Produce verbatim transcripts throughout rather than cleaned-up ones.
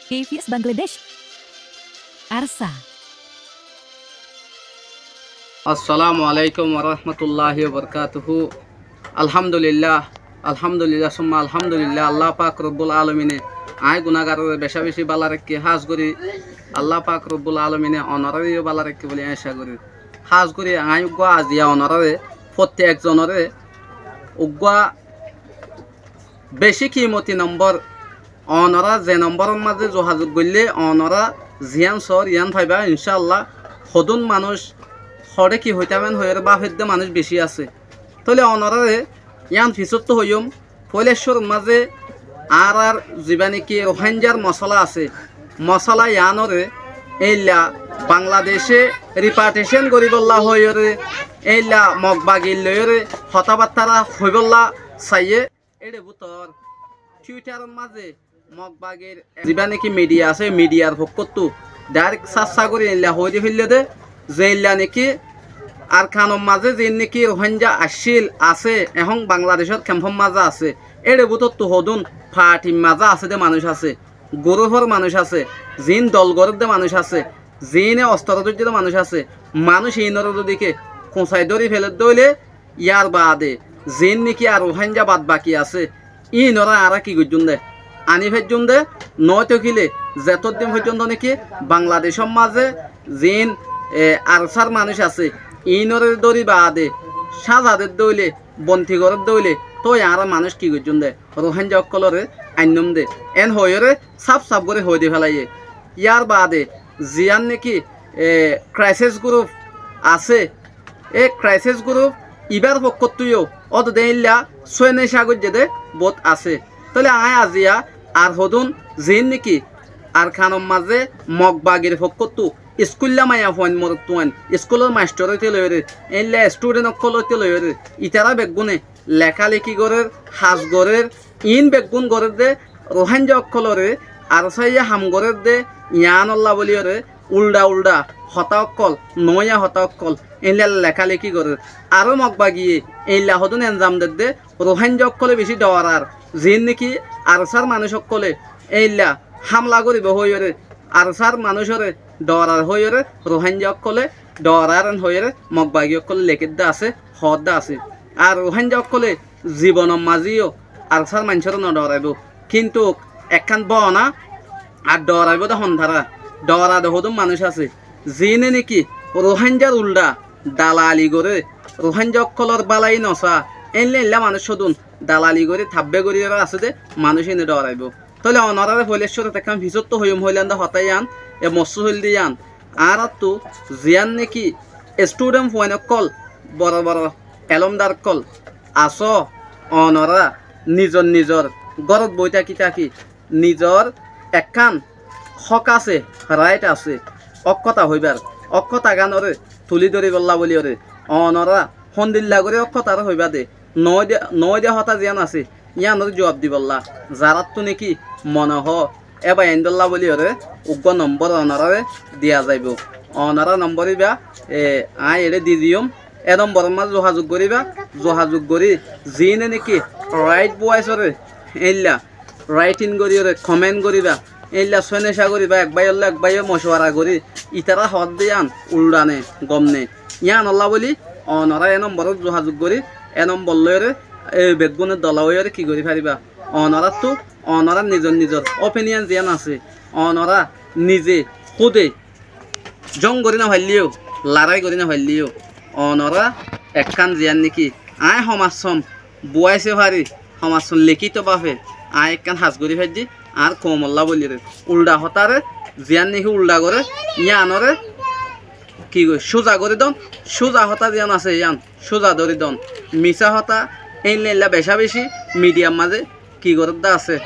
K P S Bangladesh. Arsa. Assalamu alaikum warahmatulláhi wabarakátuhu. Alhamdulillah, alhamdulillah, summa alhamdulillah. Allah pak robbul alamine aññí gunagaroré becá becí bála raikké, hás gorí Allah pak robbul alamine onoráre yó bála raikké buli aññí acá gorí. Hás gorí aññí uggúa aziya onoráre, fottí ekzonoré uggúa becí kimoti nombor. Onorá ze nombóror mazé zuhazuk goillé onorá ziyán soór yían faibá, incáalla. Hodún manúic hoçé ki hoitám én hoiyóre báfedde manúic bicí asé. Tóile onoráre yían fisóttu hoiyúm, foóila cúrur mazé añárár zibá néki Ruháingar mosóla asé, mosóla yíanoré éilla Bangladecé ripatricén goríbollá hoiyóre éilla Mog bagir loiyóre hotábattára hoibólla saiyé. Éçe bútor Twittáror mazé Mog bagir zibá néki midiya asé, midiyar fokkóttu dháirek sássa gorí éilla hoói di féille dé, zeilla néki Arkanor mazé ziín néki Ruháinga accíl asé, ehón Bangladecór kempór mazé asé, éçe bútottu hodún parthir mazé asé dé manúic asé, gurúfor manúic asé, ziín dol gorédde manúic asé, ziíne ostor dóijje dé manúic asé, manúic iínoré zodi ke kuñsai dóri féledde óile, yárbaade ziín néki ar Ruháinga bad baki asé, íinoré añára ki goijjúm dé? Aní faijjúm dé, noóito kile zetóddin fóijjonto néki Bangladecór mazé ziín, e, Arsár manúic asé, iínoré dóri baade sáza dedde óile, bonti gorédde óile, tói añára manúic ki goijjúm dé? Ruháinga ókkolóre ainnúm dé. Eén hoiyóre sáf-sáf gorí hoói di félaiyé. Yárbaade ziyán néki, e, kraisés gurúf asé, e kraisés gurúf ibár fokkóttu yó ódode éilla sóineca goijjé dé boóut asé. Tóile aññí aziya ar hodún ziín néki Arkanor mazé Mog bagir fokkóttu iskúilla maiyafuain morotfuain, iskúlor maisthor óite loiyóre, éilla estúdent ókkol óite loiyóre, itará beggúne lekáleki gorér, has gorér, iín beggún gorér dé Ruháinga ókkolóre Arsáye ham gorér dé yiánolla bóliyoré uldha-uldha hotá ókkol, noóiya hotá ókkol, éilla lekáleki gorér. Aró Mog bagiye éilla hodún enzam der dé Ruháinga ókkolé bicí dhoorar, ziín néki Arsár manúic ókkolé éilla hámla goríbou hoóiyoré, Arsár manúicoré dhoorar hoóiyoré, Ruháinga ókkolé dhoorar eén hoóiyoré Mog bagi ókkolé lekédde asé, hoódde asé. Ar Ruháinga ókkolé zibonor mazé yó Arsár maincóre nodhooraibóu. Kintu ekkán bóna ar dhooraibóu dé hontará, dhoorade hodún manúic asé, ziíne néki Ruháingar uldha dalali goré, Ruháinga ókkolór bálai nosaá, éilla éilla manúic hodún dalali gorí, thabbe goríyoré asé dé manúic íine dhooraibóu. Tóile onoráre foóila cúrut ekkán fisóttu hoiyúm hoóilam dé hotá yían, e mossú hoóilde yían, añáráttu ziyán néki estúdent fuain ókkol, boro-boro elómdar ókkol asó, onorá nizor-nizor górot boói táki-táki nizor ekkán hók asé, ráit asé, ókkota hoibár, ókkotagánoré tulí dóribollá bóliyoré, onorá hondilla gorí ókkotaré hoibá dé, noóide, noóide hotá ziyán asé, yíanoré juab dibollá, zaráttu néki mone hoó, é báiyaindólla bóliyoré uggúa nombór onoráre diya zaibou. Onorá nombór íba, e, aññí eçé di diyúm, é nombóror mazé zuhazuk goríba, zuhazuk gorí, ziíne néki ráit buáisoré, éilla ráitin goríyoré, koment goríba, éilla sóineca goríba, ek báiyollá ek báiye mocuwara gorí, itará hoódde yían uldha né, gom né, yíanollá bóli, onorá é nombórot zuhazuk gorí, é nombór loiyóre, e beggúne dola óiyoré ki gorí faribá? Onoráttu, onorár nizor-nizor ópiniyon ziyán asé, onorá nize kúde jóng gorí nofaillé yó, larái gorí nofaillé yó, onorá ekkán ziyán néki aññí homassón buáise fari, homassón lekíto báfe aññí ekkán has gorí faijjí, añár koumollá bóliyoré. Uldha hotáre ziyán néki uldha goré, yíanoré ki gorí, cúza gorí don, cúza hotá ziyán asé yían cúza dóri don. Misá hotá éilla éilla becá-becí midiyar mazé ki gorédde asé,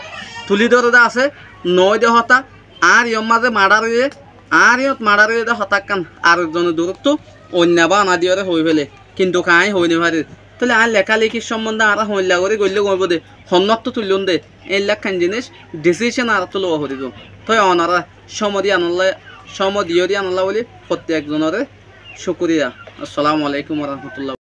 tulí dóredde asé, noóide hotá, añár yór mazé maçár óiye, añár yót maçár óiye dé hotákkan ar ekzone duróttu oinna báana diyoré hoói féle, kintu aññí hoói nofarír. Tóile aññí lekálekir cómmondé añára hoóilla gorí goillé gom óibo dé, honnúattu tuillúm dé, éillakkán jiníc dhisícon añáráttu lowa foribóu. Tói onorá cómo diyór yíanollá, cómo diyór yíanollá bóli fottí ekzonoré cúkuriya. Assalamu alaikum warahmatullah.